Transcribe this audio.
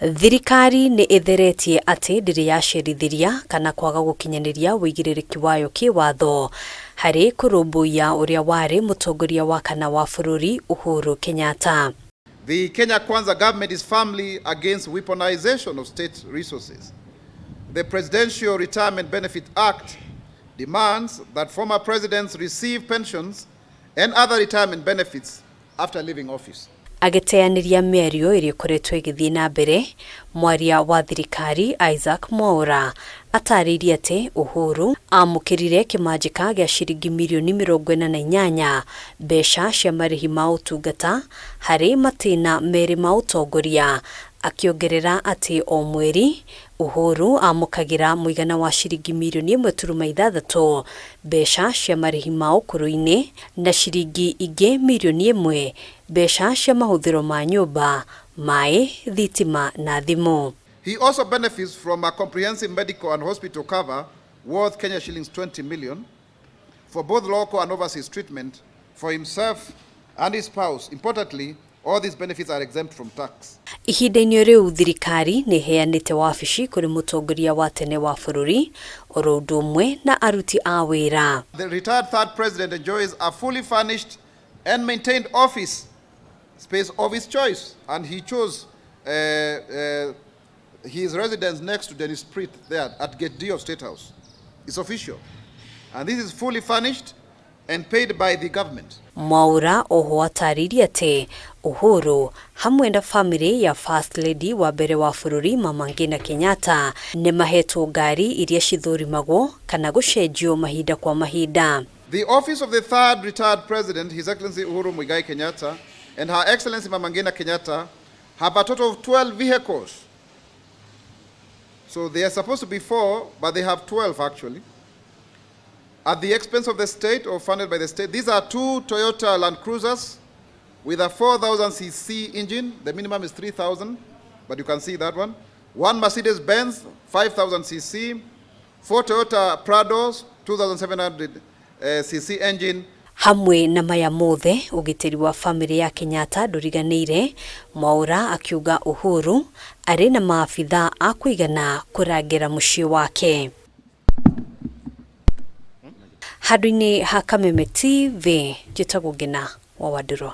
Thirikari nĩ ĩtheretie atĩ ndĩrĩ yacerithĩria kana kwaga gũkinyanĩria ũigĩrĩrĩki wayo kĩwatho harĩ kũrũmbũiya ũrĩa warĩ mũtongoria wa kana wa bũrũri Uhuru Kenyatta. The Kenya Kwanza government is firmly against weaponization of state resources. The Presidential Retirement Benefit Act demands that former presidents receive pensions and other retirement benefits after leaving office. Agĩteanĩria mĩario ĩrĩa ĩkoretwo ĩgĩthiĩ na mbere, mwaria wa thirikari Isaac Mwaura atarĩirie atĩ Uhuru amũkĩrire kĩmanjĩka gĩa ciringi mirioni 48 mbeca cia marĩhi ma ũtungata harĩ matĩna merĩ ma ũtongoria, akĩongerera atĩ o mweri Uhuru amũkagĩra mũigana wa ciringi mirioni 1.6 mbeca cia marĩhi ma ũkũrũ-inĩ na ciringi ingĩ mirioni 1 mbeca cia mahũthĩro ma nyũmba, maĩ, thitima na thimũ. He also benefits from a comprehensive medical and hospital cover worth Kenya shillings 20 million for both local and overseas treatment for himself and his spouse. Importantly, all these benefits are exempt from tax. Ihinda-inĩ rĩu thirikari nĩ ĩheanĩte wabici kũrĩ mũtongoria wa tene wa bũrũri oro ũndũ ũmwe na aruti a wĩra. The retired third president enjoys a fully furnished and maintained office space of his choice, and he chose his residence next to Dennis Pritt there at Gate D of State House. It's official. And this is fully furnished and paid by the government. Mwaura oho atarĩirie atĩ Uhuru hamwe na famĩlĩ ya First Lady wa mbere wa bũrũri Mama Ngina Kenyatta nĩ mahetwo ngari iria cithũrimagwo kana gũcenjio mahinda kwa mahinda. The office of the third retired president, His Excellency Uhuru Muigai Kenyatta, and Her Excellency Mama Ngina Kenyatta have a total of 12 vehicles. So they are supposed to be 4, but they have 12 actually. At the expense of the state or funded by the state. These are 2 Toyota Land Cruisers with a 4,000 cc engine. The minimum is 3,000, but you can see that one. 1 Mercedes-Benz, 5,000 cc. 4 Toyota Prados, 2,700 cc engine. Hamwe na maya mothe ũgitĩri wa famĩlĩ ya Kenyatta ndũriganĩire, Mwaura akiuga Uhuru arĩ na maabithaa a kũigana kũrangĩra mũciĩ wake. Handũ-inĩ ha Kameme TV, njĩtagwo Ngina wa Wandũrũ.